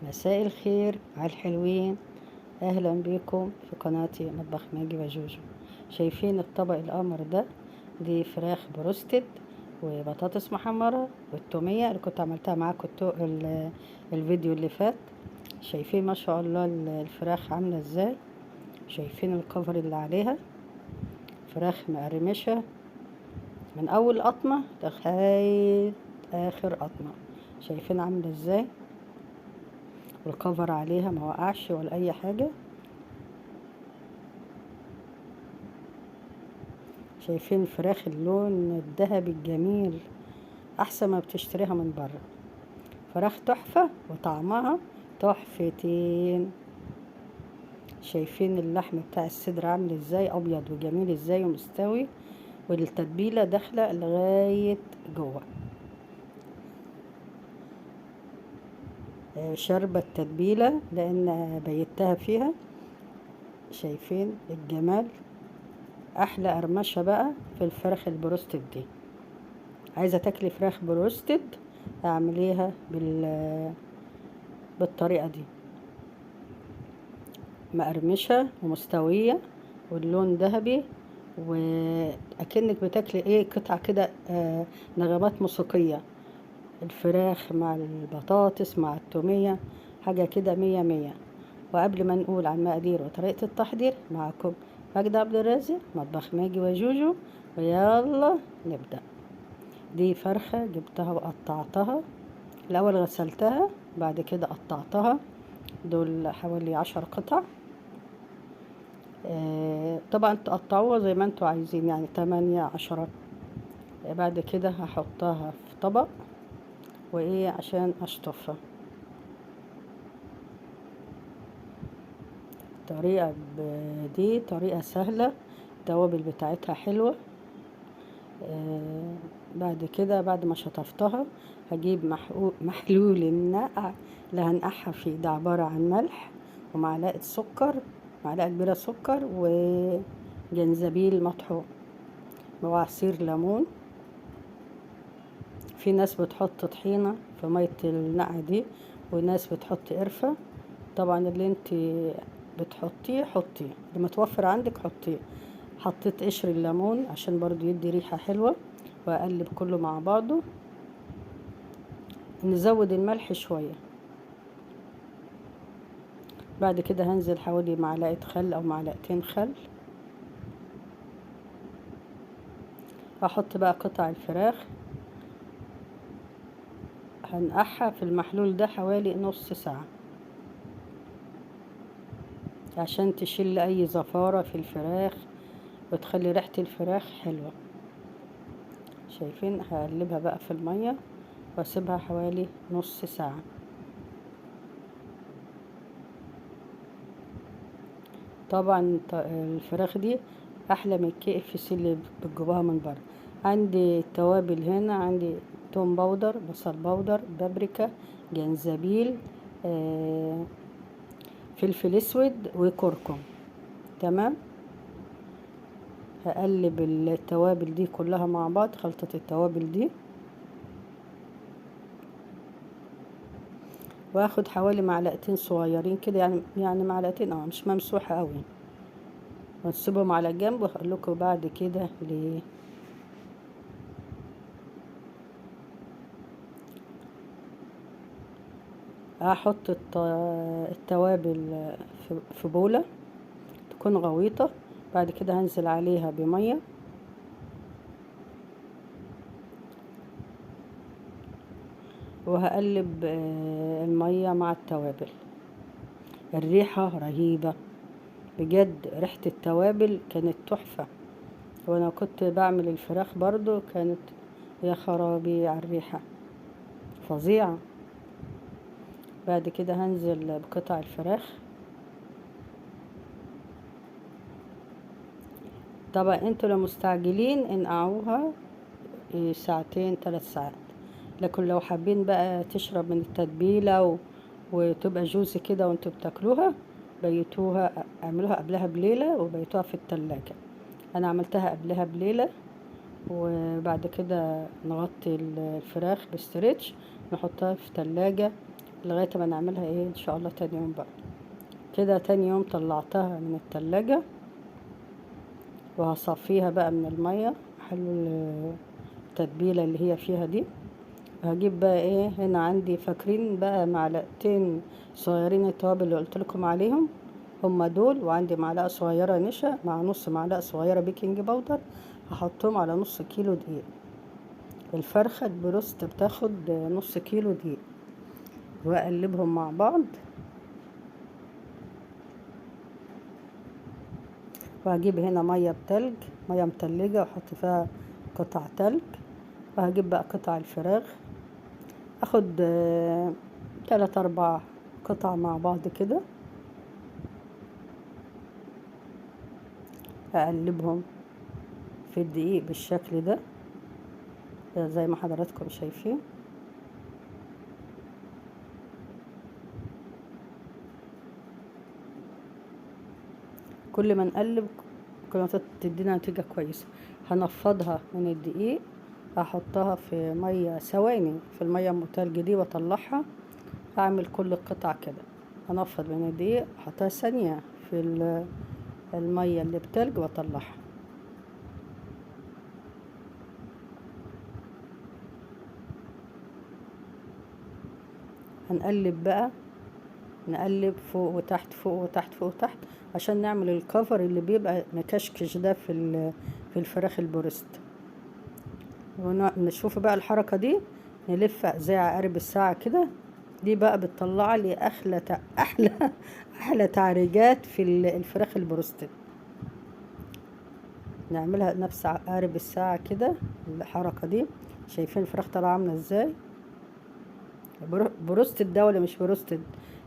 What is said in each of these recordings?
مساء الخير على الحلوين. اهلا بيكم في قناتي مطبخ ماجي وجوجو. شايفين الطبق القمر ده؟ دي فراخ بروستد وبطاطس محمرة والتومية اللي كنت عملتها معاكم الفيديو اللي فات. شايفين ما شاء الله الفراخ عاملة ازاي؟ شايفين الكفر اللي عليها؟ فراخ مقرمشة من اول قطمة لغاية اخر قطمة. شايفين عاملة ازاي؟ والكفر عليها ما وقعش ولا اي حاجة. شايفين الفراخ اللون الذهبي الجميل، احسن ما بتشتريها من بره. فراخ تحفة وطعمها تحفتين. شايفين اللحم بتاع الصدر عامل ازاي؟ ابيض وجميل ازاي ومستوي، والتتبيلة داخلة لغاية جوه. شاربة التتبيلة لان بيتها فيها. شايفين الجمال؟ احلى قرمشة بقى في الفراخ البروستد دي. عايزة تاكلي فراخ بروستد اعمليها بالطريقة دي، مقرمشة ومستوية واللون ذهبي، واكنك بتاكلي ايه قطعة كده، نغمات موسيقية. الفراخ مع البطاطس مع التومية، حاجة كده مية مية. وقبل ما نقول عن مقادير وطريقة التحضير، معكم ماجدة عبد الرازق مطبخ ماجي وجوجو، ويلا نبدأ. دي فرخة جبتها وقطعتها الأول، غسلتها بعد كده قطعتها، دول حوالي 10 قطع. طبعا تقطعوها زي ما انتوا عايزين، يعني 8 10. بعد كده هحطها في طبق وايه عشان اشطفها. الطريقة دي طريقة سهلة، التوابل بتاعتها حلوة. بعد كده بعد ما شطفتها هجيب محلول النقع اللي هنقعها فيه. ده عبارة عن ملح ومعلقة سكر، معلقة كبيرة سكر، وجنزبيل مطحون، وعصير ليمون. في ناس بتحط طحينة في مية النقع دي، وناس بتحط قرفة. طبعا اللي انت بتحطيه حطيه، اللي متوفر عندك حطيه. حطيت قشر الليمون عشان برضو يدي ريحة حلوة، واقلب كله مع بعضه. نزود الملح شوية. بعد كده هنزل حوالي معلقة خل او معلقتين خل. هحط بقى قطع الفراخ، هنقعها في المحلول ده حوالي نص ساعة عشان تشيل اي زفارة في الفراخ وتخلي ريحة الفراخ حلوة. شايفين؟ هقلبها بقى في المية واسيبها حوالي نص ساعة. طبعا الفراخ دي احلى من الكي اف سي اللي بتجيبوها من بره. عندي التوابل هنا، عندي توم powder، بصل powder، بابريكا، جنزبيل، فلفل اسود، وكركم. تمام. هقلب التوابل دي كلها مع بعض، خلطة التوابل دي، واخد حوالي معلقتين صغيرين كده، يعني معلقتين، مش ممسوحة قوي، وتسيبهم على جنب. وهقول لكم بعد كده ليه. هحط التوابل في بولة تكون غويطة. بعد كده هنزل عليها بمية. وهقلب المية مع التوابل. الريحة رهيبة بجد، ريحة التوابل كانت تحفة. وانا كنت بعمل الفراخ برضو كانت يا خرابي على الريحة فظيعة. بعد كده هنزل بقطع الفراخ. طبعا انتوا لو مستعجلين انقعوها ساعتين 3 ساعات، لكن لو حابين بقى تشرب من التتبيلة وتبقى جوسي كده وانتوا بتاكلوها، بيتوها، اعملوها قبلها بليلة وبيتوها في التلاجة. انا عملتها قبلها بليلة. وبعد كده نغطي الفراخ بستريتش، نحطها في تلاجة لغاية ما نعملها ايه ان شاء الله تاني يوم بقى. كده تاني يوم طلعتها من التلاجة، وهصفيها بقى من المية، حلو التتبيلة اللي هي فيها دي. هجيب بقى ايه هنا عندي، فاكرين بقى معلقتين صغيرين التوابل اللي قلت لكم عليهم هما دول، وعندي معلقة صغيرة نشا مع نص معلقة صغيرة baking powder، هحطهم على نص كيلو دقيق. الفرخة البروست بتاخد نص كيلو دقيق، واقلبهم مع بعض. وهجيب هنا مية بتلج، مية متلجة، واحط فيها قطع تلج. وهجيب بقى قطع الفراخ، اخد 3-4 قطع مع بعض كده، اقلبهم في الدقيق بالشكل ده زي ما حضراتكم شايفين. كل ما نقلب كل ما تدينا نتيجة كويسة. هنفضها من الدقيق، هحطها في مية ثواني في المية المتلج دي واطلعها. هعمل كل القطع كده، هنفض من الدقيق، احطها ثانية في المية اللي بتلج واطلعها. هنقلب بقى، نقلب فوق وتحت فوق وتحت فوق وتحت عشان نعمل الكفر اللي بيبقى مكشكش ده في الفراخ البروست. ونشوف بقى الحركة دي، نلف زي عقارب الساعة كده. دي بقى بتطلع لي احلى احلى احلى تعريجات في الفراخ البروستد. نعملها نفس عقارب الساعة كده الحركة دي. شايفين الفراخ طالعة عاملة ازاي؟ بروستد ده ولا مش بروستد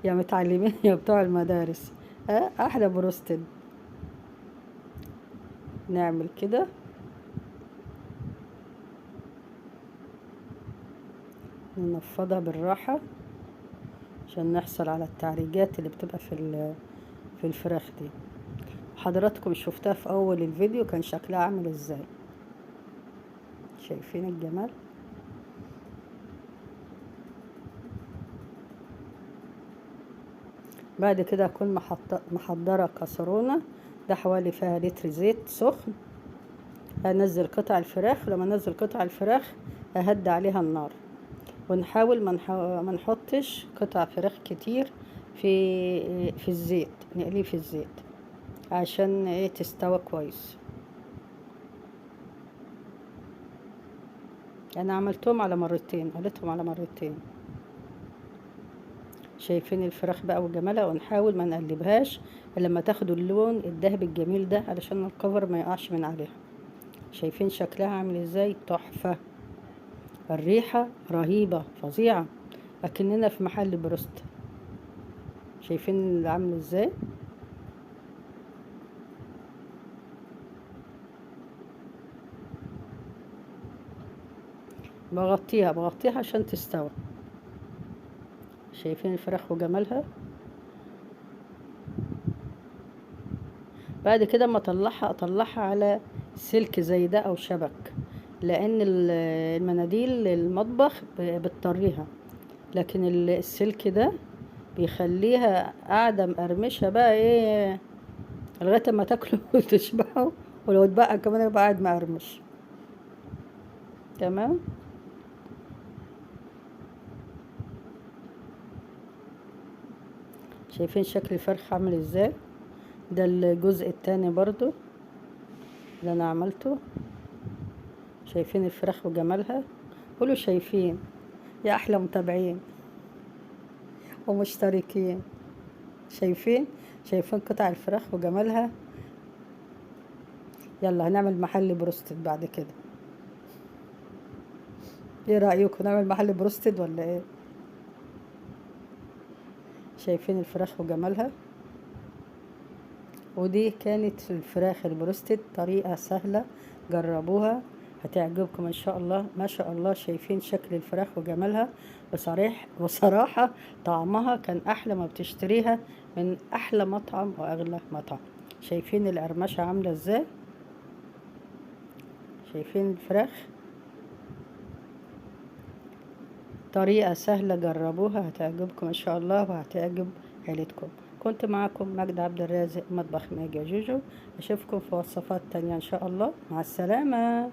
يا متعلمين يا بتوع المدارس؟ احلى بروستد. نعمل كده، ننفضها بالراحة عشان نحصل على التعريجات اللي بتبقى في الفراخ دي. حضراتكم شفتها في اول الفيديو كان شكلها عامل ازاي، شايفين الجمال؟ بعد كده اكون محضرة كسرونة، ده حوالي فيها لتر زيت سخن. هنزل قطع الفراخ، ولما انزل قطع الفراخ اهدي عليها النار، ونحاول ما نحطش قطع فراخ كتير في الزيت، نقليه في الزيت عشان ايه تستوى كويس. انا عملتهم على مرتين، قلتهم على مرتين. شايفين الفراخ بقى وجمالها؟ ونحاول ما نقلبهاش لما تاخدوا اللون الذهبي الجميل ده علشان الكفر ما يقعش من عليها. شايفين شكلها عامل ازاي؟ تحفة، الريحة رهيبة فظيعة، اكننا في محل بروست. شايفين اللي عامل ازاي؟ بغطيها عشان تستوي. شايفين الفراخ وجمالها؟ بعد كده اما اطلعها على سلك زي ده او شبك، لان المناديل المطبخ بتطريها، لكن السلك ده بيخليها قاعدة مقرمشه بقى ايه لغاية ما تاكلوا وتشبعوا، ولو اتبقى كمان يبقى قاعد مقرمش. تمام. شايفين شكل الفرخ عامل ازاي؟ ده الجزء التاني برضو اللي انا عملته. شايفين الفراخ وجمالها؟ قولوا شايفين يا احلى متابعين ومشتركين. شايفين قطع الفراخ وجمالها؟ يلا هنعمل محل بروستد بعد كده. ايه رأيكم، نعمل محل بروستد ولا ايه؟ شايفين الفراخ وجمالها؟ ودي كانت الفراخ البروستد، طريقة سهلة جربوها هتعجبكم ان شاء الله. ما شاء الله شايفين شكل الفراخ وجمالها؟ وصراحة طعمها كان احلى ما بتشتريها من احلى مطعم واغلى مطعم. شايفين القرمشة عاملة ازاي؟ شايفين الفراخ؟ طريقة سهلة، جربوها هتعجبكم ان شاء الله وهتعجب عيلتكم. كنت معكم مجد عبد الرازق، مطبخ ماجي جوجو. اشوفكم في وصفات تانية ان شاء الله. مع السلامة.